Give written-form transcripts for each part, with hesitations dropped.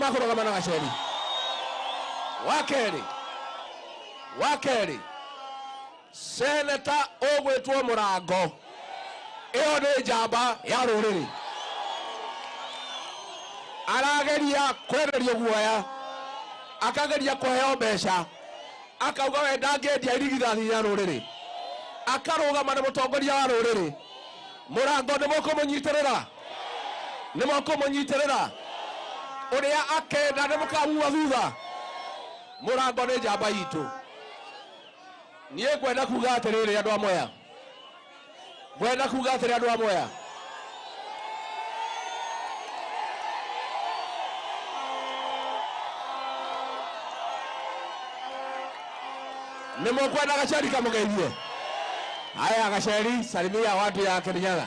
makũrũgama na Gacheri. Wa kerĩ seneta ũgwĩtwo Mũrango, ĩyo nĩ njamba ya rũrĩrĩ, arageria kwenderio guoya, akageria kũheo mbeca, akauga we ndangĩendia irigithathi rĩa rũrĩrĩ, akarũgama na mũtongoria wa rũrĩrĩ. Mũrango nĩ mũkũmũnyitĩrĩra, nĩ mũkũmũnyitĩrĩra, ũrĩa akenda nĩ mũkamua thutha. Mũrango nĩ njamba itũ. Niĩ ngwenda kuga atĩrĩrĩ andũ a Mwea, ngwenda kuga atĩrĩ andũ a Mwea, nĩ mũkwenda Gacheri kamũgeithie? Haya Gacheri, salimia watu ya Kirinyaga.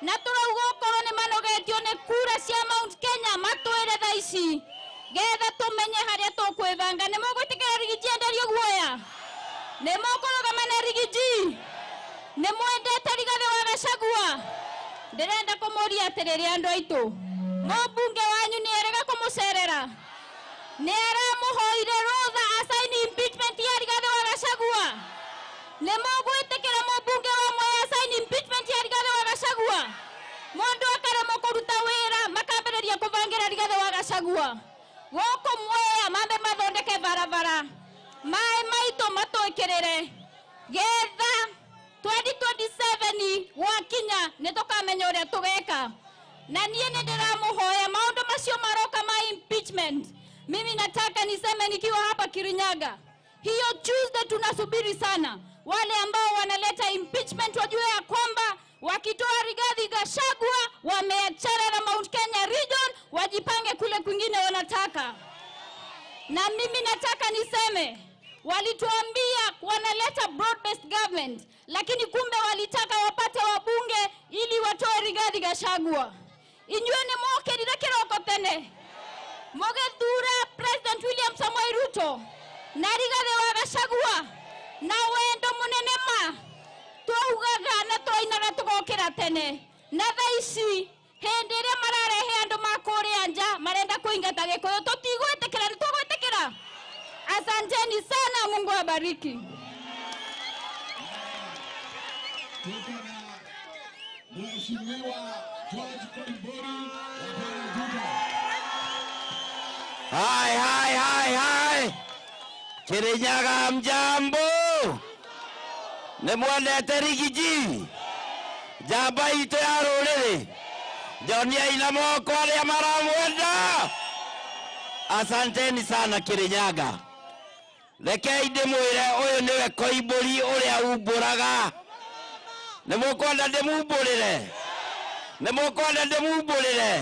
Na turauga okorwo ni manogetio ni kura cia Mount Kenya matwire thaa ici getha tumenye haria tukwibanga. Ni mugwitikira Rigiji enderio guoya? Ni mukurugama na Rigiji? Ni mwendete Rigathi wa Gachagua? Ndirenda kumuria atiriri andu aitu, mumbunge wanyu ni erega kumucerera, ni aramuhoire rutha asaini impeachment ya Rigathi wa Gachagua. Ni mugwitikira mumbunge wa Mwea asaini impeachment ya Rigathi wa Gachagua? Mundu akaremwo kuruta wira makambiriria kubangira Rigathi wa Gachagua. Guku Mwea mambe mathondeke barabara, mai maitu matwikirire getha 2027 gwakinya ni tukamenya uria tugeka. Na nie ni ndiramuhoya maundu macio maroka ma impeachment, mimi nataka niseme nikiwa hapa Kirinyaga, hiyo Tuesday tunasubiri sana wale ambao wanaleta impeachment wajue ya kwamba wakitoa Rigathi Gachagua wameachana na Mount Kenya region, wajipange kule kwingine wanataka. Na mimi nataka niseme, walituambia wanaleta broad based government, lakini kumbe walitaka wapate wabunge ili watoe Rigathi Gachagua. Inyuĩ nĩ mwokĩrire kĩroko tene mũgĩthura President William Samoei Ruto na Rigathi wa Gachagua na wendo munene ma twaugaga na twainaga tugokĩra tene. Na thaa ici hĩndĩ ĩrĩa mararehe andũ ma kũrĩa nja marenda kũingata Gĩkũyũ, tũtigwĩtĩkĩra, nĩ tũgwĩtĩkĩra. Asanteni sana, Mungu awabariki. Mheshimiwa George Koimburi wa pale Juja. Hai hai hai hai. Kirinyaga mjambo. Nĩ mwendete Rigiji? Njamba itũ ya rũrĩrĩ. Njonia ina moko arĩa maramwenda. Asanteni sana Kirinyaga. Rekei ndĩmwĩre ũyũ nĩwe Koimbũri ũrĩa umbũraga. Nĩ mũkwenda ndĩmumbũrĩre? Nĩ mũkwenda ndĩmumbũrĩre?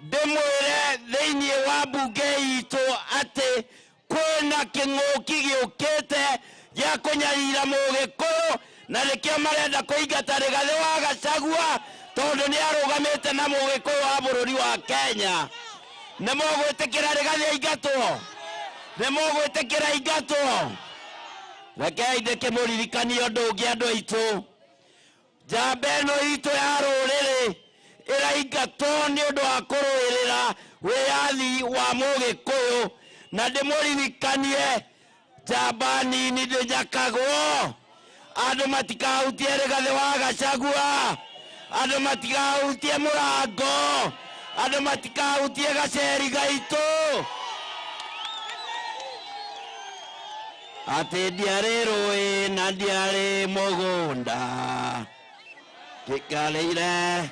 Ndĩmwĩre thĩinĩ wa mbunge itũ atĩ kwĩna kĩng'ũki gĩũkĩte gĩa kũnyarira Mũgĩkũyũ, na nĩkĩo marenda kũingata Rigathi wa Gachagua tondũ nĩ arũgamĩte na Mũgĩkũyũ wa bũrũri wa Kenya. Nĩ mũgwĩtĩkĩra Rigathi aingatwo? Nĩ mũgwĩtĩkĩra aingatwo? Rekei ndĩkĩmũririkanie ũndũ ũngĩ andũ aitũ. Njamba ĩno itũ ya rũrĩrĩ ĩraingatwo nĩ ũndũ wa kũrũĩrĩra wĩyathi wa Mũgĩkũyũ, na ndĩmũririkanie njamba nini ndĩnjakagwo. Andũ matikahutie Rigathi wa Gachagua, andũ matikahutie Mũrango, andũ matikahutie Gacheri gaitũ. Atĩ ndiarĩ rũĩ na ndiarĩ mũgũnda gĩkarĩire.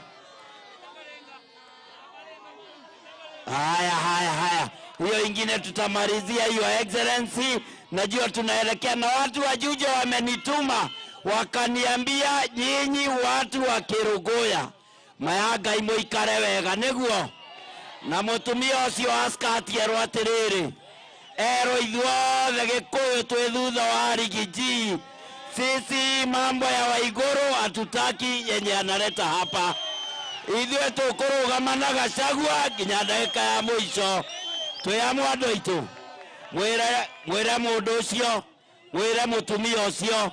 Haya haya haya, Hiyo ingine tutamalizia, Your Excellency. Najua tunaelekea, na watu wa Juja wamenituma wakaniambia, nyinyi watu wa Kiruguya maya Ngai muikare wega niguo na mutumia ucio askati erwo atiriri, erwo ithuothe Gikuyu twi thutha wa Rigiji. Sisi mambo ya Waiguru hatutaki yenye analeta hapa. Ithuĩ tũkũrũgama na Gachagua nginya ndagĩka ya mũico. Twĩ amwe andũ aitũ, mwĩre mũndũ ũcio, mwĩre mũtumia ũcio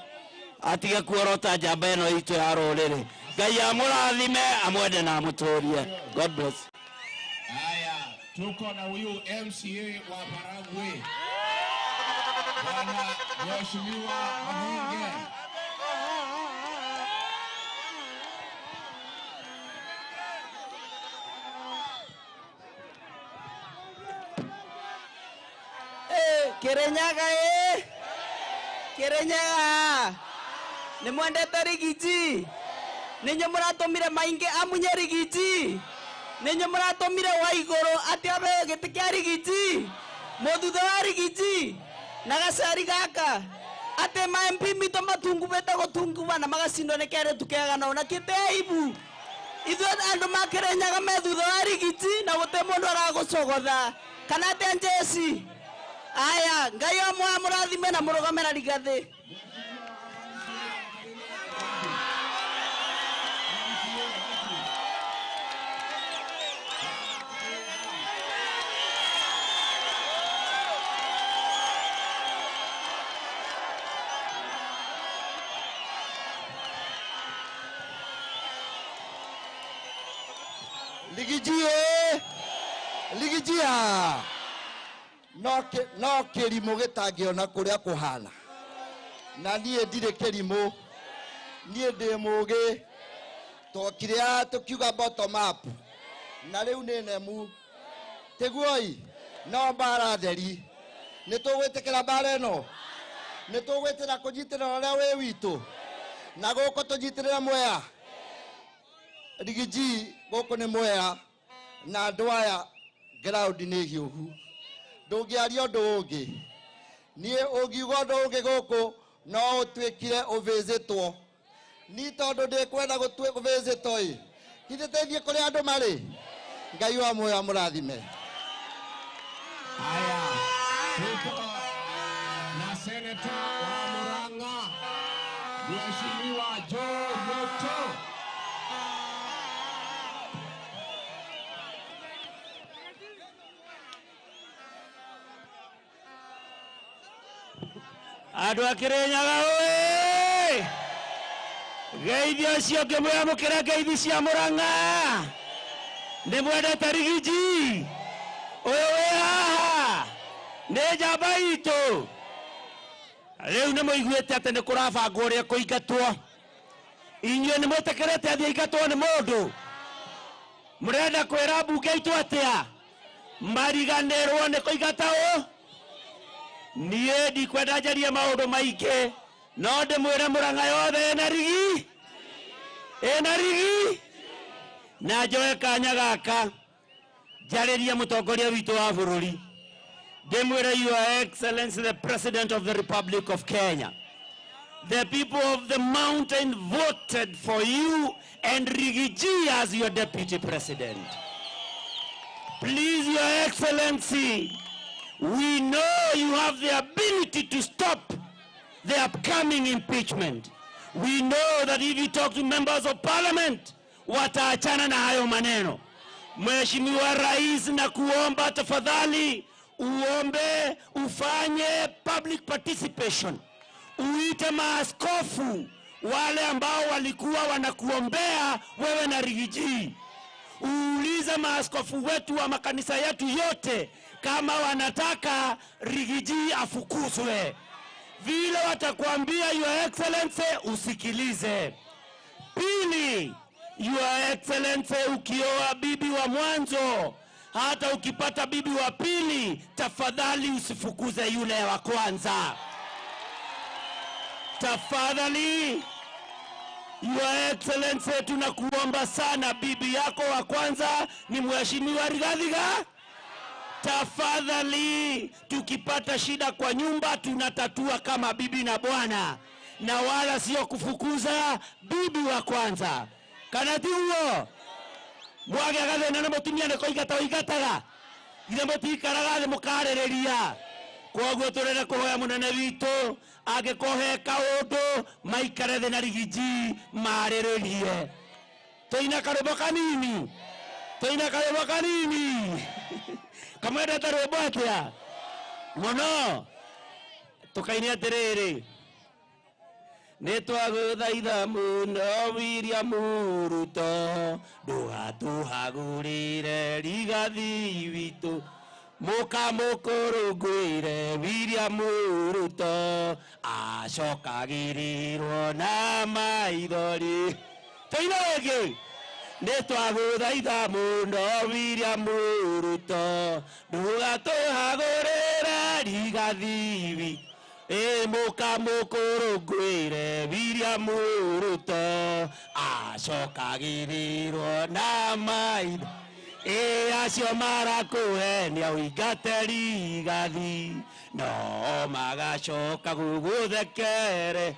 atige kuorota njamba ĩno itũ ya rũrĩrĩ. Ngai amũrathime, amwende na amũtũrie. God bless. Haya, tuko na huyu MCA wa Baragwi, Bwana Mheshimiwa Muhinge. Kirinyaga Kirinyaga nĩ mwendete Rigiji, nĩ inyuĩ mũratũmire maingi amunye Rigiji, nĩ inyuĩ mũratũmire Waiguru atĩ abe gĩtĩ kĩa Rigiji, mũthutha wa Rigiji na gacari gaka atĩ ma MP mitũ matungumĩte gũtunguma na magacindwo nĩ kerĩtu kega na ona kĩte aibu. Ithuĩ andũ ma Kirinyaga me thutha wa Rigiji na gũtirĩ mũndũ aragũcogotha kana atĩa njeci. Aya, Ngai amwe amũrathime na mũrũgame na Rigathĩ. Rigiji Rigijia no kĩrimũ gĩtangĩona kũrĩa kũhana, na niĩ ndirĩ kĩrimũ, niĩ ndĩ mũgĩ. Twokire haha tũkiuga bottom up, na rĩu nĩ nemu tiguoi, no mbara theri. Nĩ tũgwĩtĩkĩra mbara ĩno, nĩ tũgwĩtĩra kũnyitĩrĩra ũrĩa wĩ witũ, na gũkũ tũnyitĩrĩre Mwea. Rigiji gũkũ nĩ Mwea, na andũ aya ground nĩ hiũhu, ndũngĩaria ũndũ ũngĩ. Niĩ ũngiuga ũndũ ũngĩ gũkũ no ũtuĩkire ũvĩzĩtwo. Ni tondũ ndĩkwenda gũvĩzĩtwo ĩ, githĩ tũthiĩ kũrĩa andũ marĩ. Ngai wa muoyo amũrathime. Haya, tuko na seneta wa Murang'a, Mheshimiwa Joe Ruto. Andũ a Kirinyaga oĩ, geithio ũcio ngĩmwamũkĩra ngeithi cia Murang'a. Nĩ mwendete Rigiji ũyũ wĩ haha nĩ njamba itũ. Rĩu nĩ mũiguĩte atĩ nĩ kũrabangwo ũrĩa kũingatwo. Inyuĩ nĩ mwĩtĩkĩrĩte athiĩ aingatwo nĩ mũndũ? Mũrenda kwĩra mbunge itũ atĩa? Mariganĩrwo nĩ kũingata ũ? Niĩ ndikwenda njarie maũndũ maingĩ, no ndĩmwĩre Murang'a yothe ĩna rigi, ĩna rigi. Na njoe kanya gaka njarĩrie mũtongoria witũ wa bũrũri, ndĩmwĩre Your Excellency the President of the Republic of Kenya, the people of the mountain voted for you and Rigiji as your deputy president. Please, Your Excellency, we know you have the ability to stop the upcoming impeachment. We know that if you talk to members of parliament, wataachana na hayo maneno. Mheshimiwa Rais, na kuomba tafadhali uombe ufanye public participation. Uite maaskofu wale ambao walikuwa wanakuombea wewe na Rigiji. Uulize maaskofu wetu wa makanisa yetu yote kama wanataka Rigiji afukuzwe. Vile watakwambia Your Excellency, usikilize. Pili, Your Excellency, ukioa bibi wa mwanzo, hata ukipata bibi wa pili, tafadhali usifukuze yule wa kwanza. Tafadhali Your Excellency, tunakuomba sana, bibi yako wa kwanza ni Mheshimiwa Rigathi. Tafadhali, tukipata shida kwa nyumba tunatatua kama bibi na bwana, na wala sio kufukuza bibi wa kwanza. Kana tiguo mwage gathĩna na mũtumia nĩ kũingata ũingataga, githĩ mũtikaraga thĩ mũkarĩrĩria. Koguo tũrenda kũhoya mũnene witũ angĩkorwo he kaũndũ maikare thĩ na Rigiji marĩrĩrie. Tũina karwĩmbo kanini, tũina karwĩmbo kanini. Kamwendete rwĩmbo atĩa mũno? Tũkaine atĩrĩrĩ, nĩ twagũthaitha mũno William Ruto, ndũgatũhagũrĩre Rigathi witũ, mũkamũkũrũngũire William Ruto, acokagĩrĩrwo na maithori. Tũina rĩngĩ, nĩ twagũthaitha mũno William Ruto, ndũgatũhagũrĩre Rigathi witũ, mũkamũkũrũngũire William Ruto, acokagĩrĩrwo na maitho. Acio marakũhenia ũingate Rigathi, no magacoka gũgũthekere.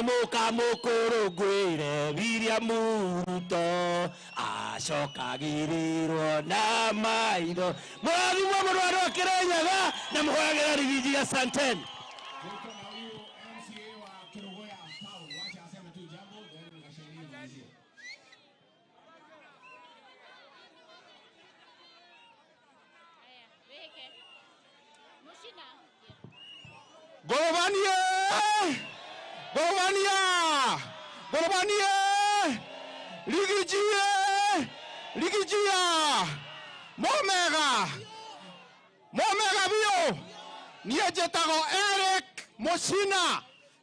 Mũkamũkũrũngũire William Ruto, acokagĩrĩrwo na maitho. Mũrathimwo mũno andũ a Kĩrĩnyaga na mũhoyagĩra Rigiji. Asanteni. Tuko na huyu MCA wa Kerugoya Town. Wacha aseme tu jambo then Gasheria malizie. Golovanie! Golovania! Golovanie! Rigijie! Rigijia! Momega! Momega biũ! Niĩ njĩtagwo Eric Mũcina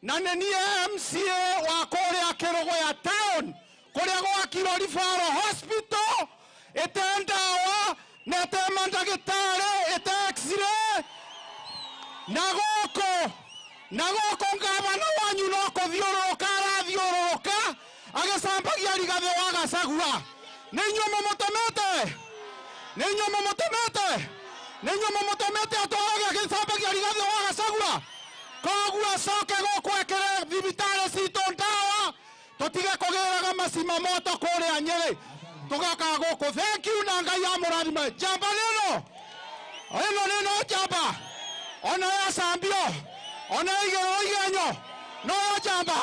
na nĩ niĩ MCA wa kũrĩa Kĩrũgũya Town, kũrĩa gwakirwo Referral Hospital, ĩte ndawa na ĩte mandagĩtarĩ, ĩte x-ray. Na gũkũ ngavana wanyu no kũthiũrũrũka arathiũrũrũka agĩcambagia Rigathĩ wa Gachagua. Nĩ inyuĩ mũmũtũmĩte, nĩ inyuĩ mũmũtũmĩte, nĩ inyuĩ mũmũtũmĩte atwarage agĩcambagia Rigathĩ wa Gachagua. Koguo acoke gũkũ ekĩre thibitarĩ citũ ndawa, tũtige kũgĩraga macima moto kũrĩa Nyĩrĩ, tũgokaga gũkũ. Thank you na Ngai amũrathime. Njamba nĩno ĩno nĩno njamba, ona yacambio, ona igĩrwo igenyo, noyo njamba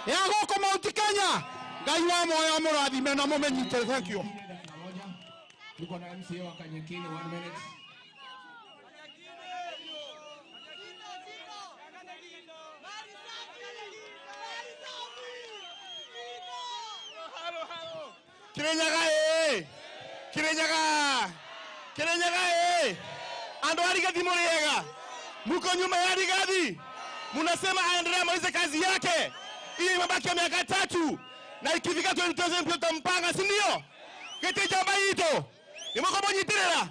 ya gũkũ Mount Kenya. Ngai wa muoyo amũrathime na mũmĩnyite. Thank you. Dakika moja. Tuko na MCA wa Kanyekini 1 minute. Kirinyaga Kirinyaga Kirinyaga andu a Rigathi mũrĩega, muko nyuma ya Rigathi, munasema aendelee amalize kazi yake. Hii imebaki ya miaka 3 na ikifika 2027 tutampanga, si ndio? Gĩtĩ njamba itũ nĩmũkũmũnyitĩrĩra,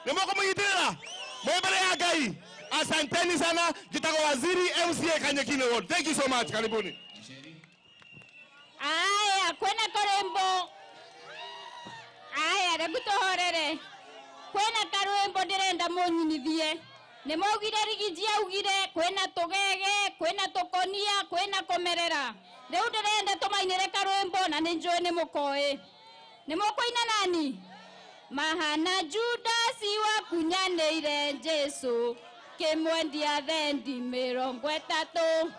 nĩmũkũmũnyitĩrĩra mwĩ mbere ya Ngai. Asanteni sana. Njĩtagwo Waziri MCA Kanyekini Ward. Thank you so much. Karibuni. Aya, kwĩna karwĩmbo. Aya, reke tũhorere. Kwĩna karwĩmbo ndĩrenda mũnyinithie. Nĩ maugire Rigiji augire kwĩna tũgege, kwĩna tũkonia, kwĩna kũmerera. Rĩu ndĩrenda tũmainĩre karwĩmbo na nĩ njũĩ nĩ mũkoĩ. Nĩ mũkũina nani? Mahana Judasi wakunyanĩire Jesũ, kĩmwendia thendi 30.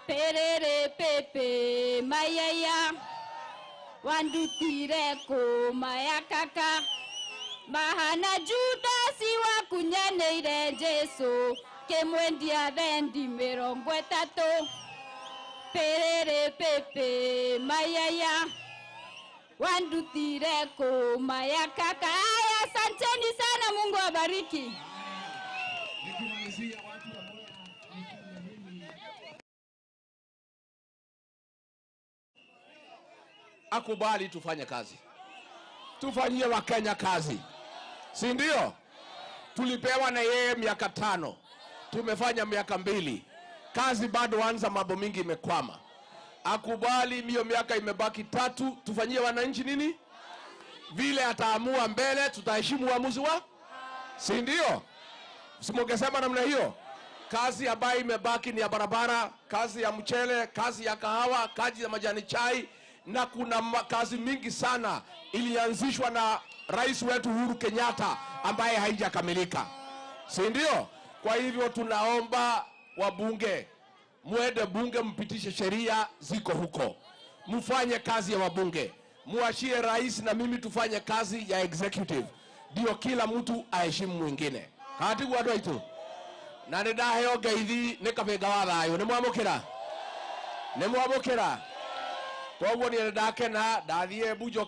Perere pepe mayaya, wandutire kũmaya kaka. Mahana Judasi wakunyanĩire Jesũ, kĩmwendia thendi 30. Perere pepe mayaya, wandutire kũmaya kaka. Aya, asanteni sana, Mungu awabariki. Nikimalizia watu wa Mwea mimi Akubali tufanye kazi, tufanyie Wakenya kazi, si ndio? Tulipewa na yeye miaka 5, tumefanya miaka 2, kazi bado anza, mambo mingi imekwama. Akubali mio miaka imebaki 3, tufanyie wananchi nini? Vile ataamua mbele, tutaheshimu uamuzi wa. Si ndio? Si mungesema namna hiyo? Kazi ambayo imebaki ni ya barabara, kazi ya mchele, kazi ya kahawa, kazi ya majani chai, na kuna kazi mingi sana ilianzishwa na rais wetu Uhuru Kenyatta ambaye haijakamilika, si ndio? Kwa hivyo tunaomba wabunge muende bunge, mpitishe sheria ziko huko, mfanye kazi ya wabunge, muachie rais na mimi tufanye kazi ya executive, ndio kila mtu aheshimu mwingine. Katigu andũ aitũ na nĩ ndaheo ngeithi nĩ kabĩnga wa thayũ, nĩ mwamũkĩra, nĩ mwamũkĩra. Koguo niĩ nĩ ndakena ndathiĩ Bunjo.